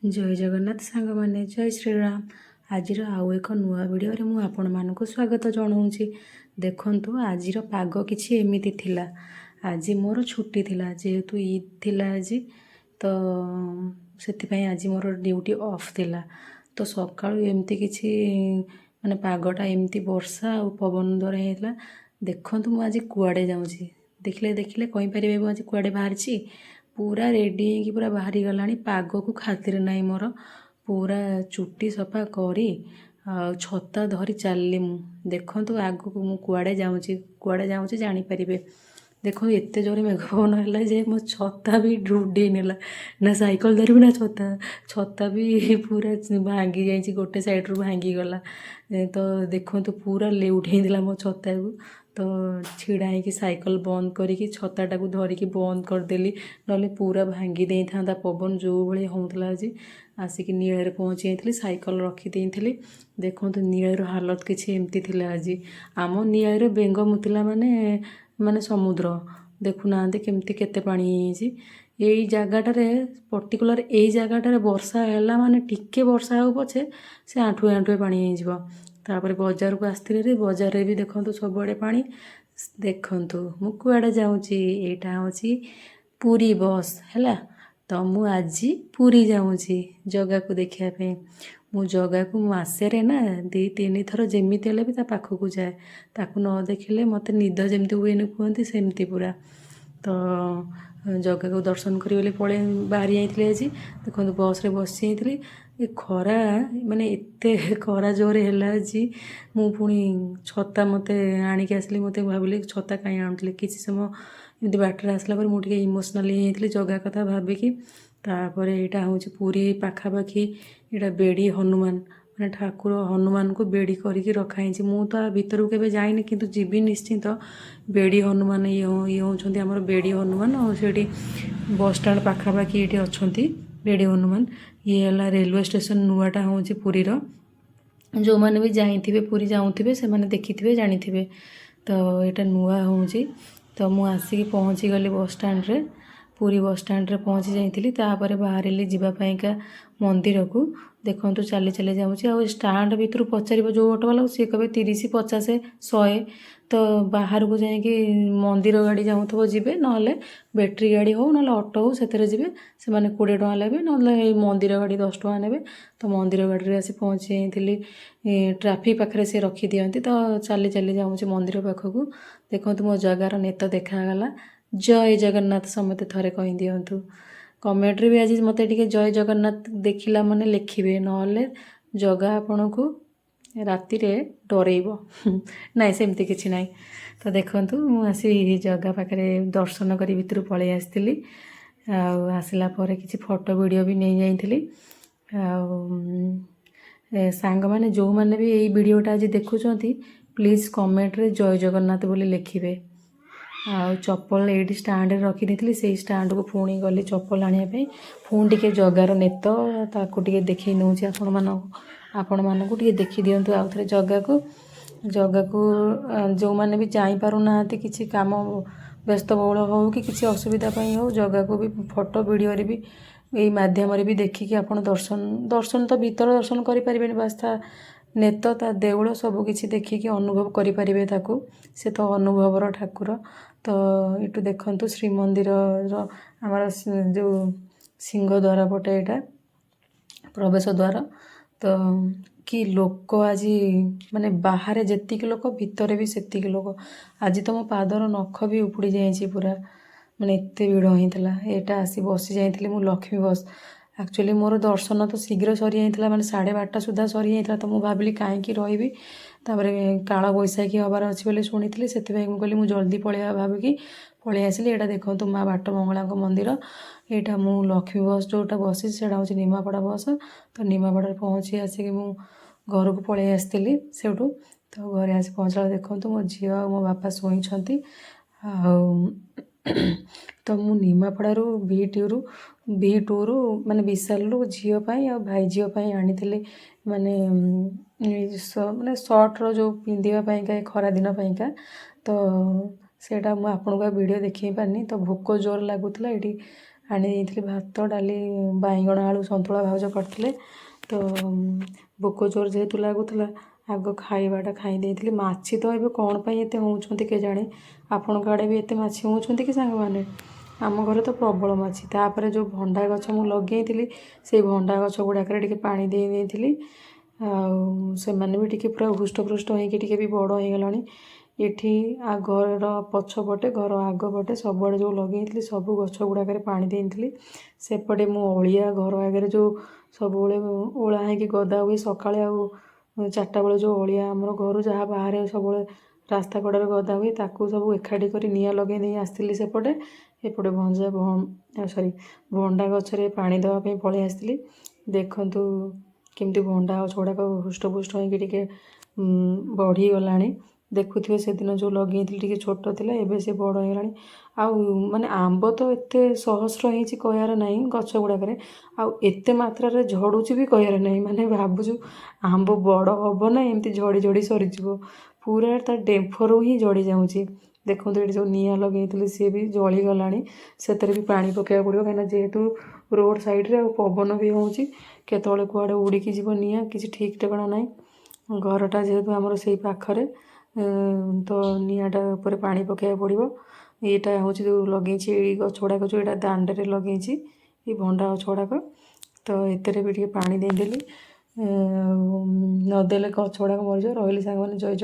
ଜୟ ଜଗନ୍ନାଥ ସାଙ୍ଗମାନେ, ଜୟ ଶ୍ରୀରାମ। ଆଜିର ଆଉ ଏକ ନୂଆ ଭିଡ଼ିଓରେ ମୁଁ ଆପଣମାନଙ୍କୁ ସ୍ୱାଗତ ଜଣାଉଛି। ଦେଖନ୍ତୁ, ଆଜିର ପାଗ କିଛି ଏମିତି ଥିଲା। ଆଜି ମୋର ଛୁଟି ଥିଲା, ଯେହେତୁ ଇଦ୍ ଥିଲା ଆଜି, ତ ସେଥିପାଇଁ ଆଜି ମୋର ଡ୍ୟୁଟି ଅଫ୍ ଥିଲା। ତ ସକାଳୁ ଏମିତି କିଛି ମାନେ ପାଗଟା ଏମିତି ବର୍ଷା ଆଉ ପବନ ଦ୍ୱାରା ହେଇଥିଲା। ଦେଖନ୍ତୁ, ମୁଁ ଆଜି କୁଆଡ଼େ ଯାଉଛି। ଦେଖିଲେ ଦେଖିଲେ କହିପାରିବେ ମୁଁ ଆଜି କୁଆଡ଼େ ବାହାରିଛି? ପୁରା ରେଡ଼ି ହେଇକି ପୁରା ବାହାରିଗଲାଣି। ପାଗକୁ ଖାତିର ନାହିଁ ମୋର। ପୁରା ଚୁଟି ସଫା କରି ଆଉ ଛତା ଧରି ଚାଲିଲି ମୁଁ। ଦେଖନ୍ତୁ, ଆଗକୁ ମୁଁ କୁଆଡ଼େ ଯାଉଛି, କୁଆଡ଼େ ଯାଉଛି ଜାଣିପାରିବେ। ଦେଖନ୍ତୁ, ଏତେ ଜୋରେ ମେଘ ପବନ ହେଲା ଯେ ମୋ ଛତା ବି ଉଡ଼େଇ ନେଲା। ନା ସାଇକେଲ ଧରିବି ନା ଛତା। ଛତା ବି ପୁରା ଭାଙ୍ଗି ଯାଇଛି, ଗୋଟେ ସାଇଡ଼ରୁ ଭାଙ୍ଗିଗଲା। ତ ଦେଖନ୍ତୁ, ପୁରା ଲେଉଟେଇ ଦେଲା ମୋ ଛତାକୁ। ତ ଛିଡ଼ା ହେଇକି ସାଇକେଲ ବନ୍ଦ କରିକି ଛତାଟାକୁ ଧରିକି ବନ୍ଦ କରିଦେଲି, ନହେଲେ ପୁରା ଭାଙ୍ଗି ଦେଇଥାନ୍ତା, ପବନ ଯେଉଁ ଭଳି ହେଉଥିଲା ଆଜି। ଆସିକି ନିଆଳିରେ ପହଞ୍ଚି ଯାଇଥିଲି, ସାଇକେଲ ରଖିଦେଇଥିଲି। ଦେଖନ୍ତୁ, ନିଆଳିର ହାଲତ କିଛି ଏମିତି ଥିଲା ଆଜି। ଆମ ନିଆଳିରେ ବେଙ୍ଗ ମୁତିଲା ମାନେ ମାନେ ସମୁଦ୍ର। ଦେଖୁନାହାନ୍ତି କେମିତି କେତେ ପାଣି ହେଇଯାଇଛି ଏଇ ଜାଗାଟାରେ। ପର୍ଟିକୁଲାର ଏଇ ଜାଗାଟାରେ ବର୍ଷା ହେଲା ମାନେ ଟିକେ ବର୍ଷା ହେଉ ପଛେ, ସେ ଆଣ୍ଠୁଏ ଆଣ୍ଠୁଏ ପାଣି ହେଇଯିବ। ତାପରେ ବଜାରକୁ ଆସିଥିଲି ରେ, ବଜାରରେ ବି ଦେଖନ୍ତୁ ସବୁଆଡ଼େ ପାଣି। ଦେଖନ୍ତୁ, ମୁଁ କୁଆଡ଼େ ଯାଉଛି। ଏଇଟା ହେଉଛି ପୁରୀ ବସ୍ ହେଲା। ତ ମୁଁ ଆଜି ପୁରୀ ଯାଉଛି ଜଗାକୁ ଦେଖିବା ପାଇଁ। ମୁଁ ଜଗାକୁ ମାସରେ ନା ଦୁଇ ତିନି ଥର ଯେମିତି ହେଲେ ବି ତା ପାଖକୁ ଯାଏ। ତାକୁ ନ ଦେଖିଲେ ମୋତେ ନିଦ ଯେମିତି ହୁଏନି କୁହନ୍ତି, ସେମିତି ପୁରା। ତ ଜଗାକୁ ଦର୍ଶନ କରିବି ବୋଲି ପଳେଇ ବାହାରି ଯାଇଥିଲି ଆଜି। ଦେଖନ୍ତୁ, ବସ୍ରେ ବସି ଯାଇଥିଲି। ଏ ଖରା ମାନେ ଏତେ ଖରା ଜୋରେ ହେଲା ଆଜି। ମୁଁ ପୁଣି ଛତା ମୋତେ ଆଣିକି ଆସିଲି। ମୋତେ ଭାବିଲି ଛତା କାହିଁ ଆଣୁଥିଲି। କିଛି ସମୟ ଏମିତି ବାଟରେ ଆସିଲା ପରେ ମୁଁ ଟିକେ ଇମୋସନାଲ୍ ହେଇଯାଇଥିଲି ଜଗା କଥା ଭାବିକି। ତାପରେ ଏଇଟା ହେଉଛି ପୁରୀ ପାଖାପାଖି, ଏଇଟା ବେଡ଼ି ହନୁମାନ, ମାନେ ଠାକୁର ହନୁମାନଙ୍କୁ ବେଡ଼ି କରିକି ରଖା ହେଇଛି। ମୁଁ ତ ଆ ଭିତରକୁ କେବେ ଯାଇନି, କିନ୍ତୁ ଯିବି ନିଶ୍ଚିନ୍ତ। ବେଡ଼ି ହନୁମାନ, ଇଏ ଇଏ ହେଉଛନ୍ତି ଆମର ବେଡ଼ି ହନୁମାନ। ଆଉ ସେଇଠି ବସଷ୍ଟାଣ୍ଡ ପାଖାପାଖି ଏଇଠି ଅଛନ୍ତି ବେଡ଼ି ହନୁମାନ। ଇଏ ହେଲା ରେଲୱେ ଷ୍ଟେସନ ନୂଆଟା ହେଉଛି ପୁରୀର। ଯେଉଁମାନେ ବି ଯାଇଥିବେ, ପୁରୀ ଯାଉଥିବେ, ସେମାନେ ଦେଖିଥିବେ, ଜାଣିଥିବେ। ତ ଏଇଟା ନୂଆ ହେଉଛି। ତ ମୁଁ ଆସିକି ପହଞ୍ଚିଗଲି ବସଷ୍ଟାଣ୍ଡରେ, ପୁରୀ ବସଷ୍ଟାଣ୍ଡରେ ପହଞ୍ଚି ଯାଇଥିଲି। ତାପରେ ବାହାରିଲି ଯିବା ପାଇଁକା ମନ୍ଦିରକୁ। ଦେଖନ୍ତୁ, ଚାଲି ଚାଲି ଯାଉଛି। ଆଉ ଷ୍ଟାଣ୍ଡ ଭିତରୁ ପଚାରିବ ଯେଉଁ ଅଟୋବାଲାକୁ, ସିଏ କହିବେ 30, 50, 100। ତ ବାହାରକୁ ଯାଇକି ମନ୍ଦିର ଗାଡ଼ି ଯାଉଥିବ ଯିବେ, ନହେଲେ ବ୍ୟାଟେରୀ ଗାଡ଼ି ହଉ, ନହେଲେ ଅଟୋ ହଉ, ସେଥିରେ ଯିବେ। ସେମାନେ 20 ଟଙ୍କା ନେବେ, ନହେଲେ ଏଇ ମନ୍ଦିର ଗାଡ଼ି 10 ଟଙ୍କା ନେବେ। ତ ମନ୍ଦିର ଗାଡ଼ିରେ ଆସି ପହଞ୍ଚି ଯାଇଥିଲି। ଟ୍ରାଫିକ୍ ପାଖରେ ସେ ରଖିଦିଅନ୍ତି। ତ ଚାଲି ଚାଲି ଯାଉଛି ମନ୍ଦିର ପାଖକୁ। ଦେଖନ୍ତୁ, ମୋ ଜଗାର ନେତ ଦେଖାଗଲା। ଜୟ ଜଗନ୍ନାଥ ସମସ୍ତେ ଥରେ କହିଦିଅନ୍ତୁ। କମେଣ୍ଟରେ ବି ଆଜି ମୋତେ ଟିକେ ଜୟ ଜଗନ୍ନାଥ ଦେଖିଲା ମାନେ ଲେଖିବେ, ନହେଲେ ଜଗା ଆପଣଙ୍କୁ ରାତିରେ ଡରେଇବ। ନାଇଁ, ସେମିତି କିଛି ନାହିଁ। ତ ଦେଖନ୍ତୁ, ମୁଁ ଆସି ଜଗା ପାଖରେ ଦର୍ଶନ କରି ଭିତରୁ ପଳେଇ ଆସିଥିଲି। ଆଉ ଆସିଲା ପରେ କିଛି ଫଟୋ ଭିଡ଼ିଓ ବି ନେଇଯାଇଥିଲି। ଆଉ ସାଙ୍ଗମାନେ, ଯେଉଁମାନେ ବି ଏଇ ଭିଡ଼ିଓଟା ଆଜି ଦେଖୁଛନ୍ତି, ପ୍ଲିଜ୍ କମେଣ୍ଟରେ ଜୟ ଜଗନ୍ନାଥ ବୋଲି ଲେଖିବେ। ଆଉ ଚପଲ ଏଇଠି ଷ୍ଟାଣ୍ଡରେ ରଖିଦେଇଥିଲି, ସେଇ ଷ୍ଟାଣ୍ଡକୁ ପୁଣି ଗଲି ଚପଲ ଆଣିବା ପାଇଁ। ପୁଣି ଟିକେ ଜଗାର ନେତ ତାକୁ ଟିକେ ଦେଖେଇ ନେଉଛି ଆପଣମାନଙ୍କୁ। ଆପଣମାନଙ୍କୁ ଟିକେ ଦେଖିଦିଅନ୍ତୁ ଆଉ ଥରେ ଜଗାକୁ। ଜଗାକୁ ଯେଉଁମାନେ ବି ଯାଇପାରୁନାହାନ୍ତି, କିଛି କାମ ବ୍ୟସ୍ତବହୁଳ ହେଉ କି କିଛି ଅସୁବିଧା ପାଇଁ ହେଉ, ଜଗାକୁ ବି ଫଟୋ ଭିଡ଼ିଓରେ ବି ଏଇ ମାଧ୍ୟମରେ ବି ଦେଖିକି ଆପଣ ଦର୍ଶନ, ଦର୍ଶନ ତ ଭିତର ଦର୍ଶନ କରିପାରିବେନି, ବାସ୍ ତା ନେତ, ତା ଦେଉଳ ସବୁ କିଛି ଦେଖିକି ଅନୁଭବ କରିପାରିବେ ତାକୁ। ସେ ତ ଅନୁଭବର ଠାକୁର। ତ ଏଠୁ ଦେଖନ୍ତୁ, ଶ୍ରୀମନ୍ଦିରର ଆମର ଯେଉଁ ସିଂହଦ୍ୱାର ପଟେ ଏଇଟା ପ୍ରବେଶ ଦ୍ୱାର। ତ କି ଲୋକ ଆଜି, ମାନେ ବାହାରେ ଯେତିକି ଲୋକ, ଭିତରେ ବି ସେତିକି ଲୋକ। ଆଜି ତ ମୋ ପାଦର ନଖ ବି ଉପୁଡ଼ି ଯାଇଛି ପୁରା, ମାନେ ଏତେ ଭିଡ଼ ହେଇଥିଲା। ଏଇଟା ଆସି ବସି ଯାଇଥିଲି ମୁଁ ଲକ୍ଷ୍ମୀ ବସ୍। ଆକ୍ଚୁଆଲି ମୋର ଦର୍ଶନ ତ ଶୀଘ୍ର ସରିଯାଇଥିଲା, ମାନେ 12:30 ସୁଦ୍ଧା ସରିଯାଇଥିଲା। ତ ମୁଁ ଭାବିଲି କାହିଁକି ରହିବି। ତାପରେ କାଳବୈଶାଖୀ ହେବାର ଅଛି ବୋଲି ଶୁଣିଥିଲି, ସେଥିପାଇଁ ମୁଁ କହିଲି ମୁଁ ଜଲ୍ଦି ପଳେଇବା ଭାବିକି ପଳେଇ ଆସିଲି। ଏଇଟା ଦେଖନ୍ତୁ, ମା ବାଟ ମଙ୍ଗଳାଙ୍କ ମନ୍ଦିର। ଏଇଟା ମୁଁ ଲକ୍ଷ୍ମୀ ବସ୍ ଯେଉଁଟା ବସିଛି, ସେଇଟା ହେଉଛି ନିମାପଡ଼ା ବସ୍। ତ ନିମାପଡ଼ାରେ ପହଞ୍ଚି ଆସିକି ମୁଁ ଘରକୁ ପଳେଇ ଆସିଥିଲି ସେଇଠୁ। ତ ଘରେ ଆସି ପହଞ୍ଚିଲା, ଦେଖନ୍ତୁ, ମୋ ଝିଅ ଆଉ ମୋ ବାପା ଶୋଇଛନ୍ତି। ଆଉ ତ ମୁଁ ନିମାପଡ଼ାରୁ ଭି ଟୁରୁ, ମାନେ ବିଶାଲରୁ ଝିଅ ପାଇଁ ଆଉ ଭାଇ ଝିଅ ପାଇଁ ଆଣିଥିଲି, ମାନେ ମାନେ ସର୍ଟର ଯେଉଁ ପିନ୍ଧିବା ପାଇଁକା, ଏ ଖରା ଦିନ ପାଇଁକା। ତ ସେଇଟା ମୁଁ ଆପଣଙ୍କୁ ଆଉ ଭିଡ଼ିଓ ଦେଖେଇ ପାରିନି। ତ ଭୋକ ଜୋର ଲାଗୁଥିଲା ଏଇଠି। ଆଣି ଦେଇଥିଲି ଭାତ, ଡାଲି, ବାଇଗଣ ଆଳୁ ସନ୍ତୁଳା ଭାଉଜ କରିଥିଲେ। ତ ଭୋକ ଜୋର ଯେହେତୁ ଲାଗୁଥିଲା, ଆଗ ଖାଇବାଟା ଖାଇ ଦେଇଥିଲି। ମାଛି ତ ଏବେ କ'ଣ ପାଇଁ ଏତେ ହେଉଛନ୍ତି କେଜାଣି? ଆପଣଙ୍କ ଆଡ଼େ ବି ଏତେ ମାଛି ହେଉଛନ୍ତି କି ସାଙ୍ଗମାନେ? ଆମ ଘରେ ତ ପ୍ରବଳ ମାଛି। ତାପରେ ଯେଉଁ ଭଣ୍ଡା ଗଛ ମୁଁ ଲଗେଇଥିଲି, ସେଇ ଭଣ୍ଡା ଗଛ ଗୁଡ଼ାକରେ ଟିକେ ପାଣି ଦେଇ ଦେଇଥିଲି। ଆଉ ସେମାନେ ବି ଟିକେ ପୁରା ହୃଷ୍ଟପୃଷ୍ଟ ହେଇକି ଟିକେ ବି ବଡ଼ ହେଇଗଲାଣି। ଏଠି ଘରର ପଛପଟେ, ଘର ଆଗ ପଟେ, ସବୁଆଡ଼େ ଯେଉଁ ଲଗେଇଥିଲି, ସବୁ ଗଛ ଗୁଡ଼ାକରେ ପାଣି ଦେଇଥିଲି। ସେପଟେ ମୁଁ ଅଳିଆ ଘର ଆଗରେ ଯେଉଁ ସବୁବେଳେ ଓଳା ହେଇକି ଗଦା ହୁଏ ସକାଳେ ଆଉ 4ଟା ବେଳେ, ଯେଉଁ ଅଳିଆ ଆମର ଘରୁ ଯାହା ବାହାରେ ସବୁବେଳେ ରାସ୍ତା କଡ଼ରେ ଗଦା ହୁଏ, ତାକୁ ସବୁ ଏକାଠି କରି ନିଆଁ ଲଗେଇ ଦେଇ ଆସିଥିଲି ସେପଟେ। ଏପଟେ ଭଞ୍ଜା ସରି ଭଣ୍ଡା ଗଛରେ ପାଣି ଦେବା ପାଇଁ ପଳେଇ ଆସିଥିଲି। ଦେଖନ୍ତୁ କେମିତି ଭଣ୍ଡା ଗଛ ଗୁଡ଼ାକ ହୃଷ୍ଟପୁଷ୍ଟ ହେଇକି ଟିକେ ବଢ଼ିଗଲାଣି। ଦେଖୁଥିବେ, ସେଦିନ ଯେଉଁ ଲଗେଇଥିଲି ଟିକେ ଛୋଟ ଥିଲା, ଏବେ ସେ ବଡ଼ ହେଇଗଲାଣି। ଆଉ ମାନେ ଆମ୍ବ ତ ଏତେ ସହସ୍ର ହେଇଛି କହିବାର ନାହିଁ ଗଛ ଗୁଡ଼ାକରେ, ଆଉ ଏତେ ମାତ୍ରାରେ ଝଡ଼ୁଛି ବି କହିବାର ନାହିଁ। ମାନେ ଭାବୁଛୁ ଆମ୍ବ ବଡ଼ ହେବ ନା ଏମିତି ଝଡ଼ି ଝଡ଼ି ସରିଯିବ? ପୁରା ତା ଡେମ୍ଫରୁ ହିଁ ଝଡ଼ି ଯାଉଛି। ଦେଖନ୍ତୁ, ଏଠି ଯେଉଁ ନିଆଁ ଲଗେଇଥିଲି ସିଏ ବି ଜଳିଗଲାଣି। ସେଥିରେ ବି ପାଣି ପକାଇବାକୁ ପଡ଼ିବ, କାହିଁକିନା ଯେହେତୁ ରୋଡ଼ ସାଇଡ଼୍ରେ ଆଉ ପବନ ବି ହେଉଛି, କେତେବେଳେ କୁଆଡ଼େ ଉଡ଼ିକି ଯିବ ନିଆଁ କିଛି ଠିକ୍ ଠିକଣା ନାହିଁ। ଘରଟା ଯେହେତୁ ଆମର ସେଇ ପାଖରେ, ତ ନିଆଁଟା ଉପରେ ପାଣି ପକାଇବାକୁ ପଡ଼ିବ। ଏଇଟା ହେଉଛି ଯେଉଁ ଲଗେଇଛି ଏଇ ଗଛ ଗୁଡ଼ାକ, ଯେଉଁ ଏଇଟା ଦାଣ୍ଡରେ ଲଗେଇଛି ଏଇ ଭଣ୍ଡା ଗଛ ଗୁଡ଼ାକ, ତ ଏଥିରେ ବି ଟିକେ ପାଣି ଦେଇଦେଲି। ନଦେଲେ ଗଛ ଗୁଡ଼ାକ ମରିଯିବ। ରହିଲି ସାଙ୍ଗମାନେ, ଜୟ ଜଗନ୍ନାଥ।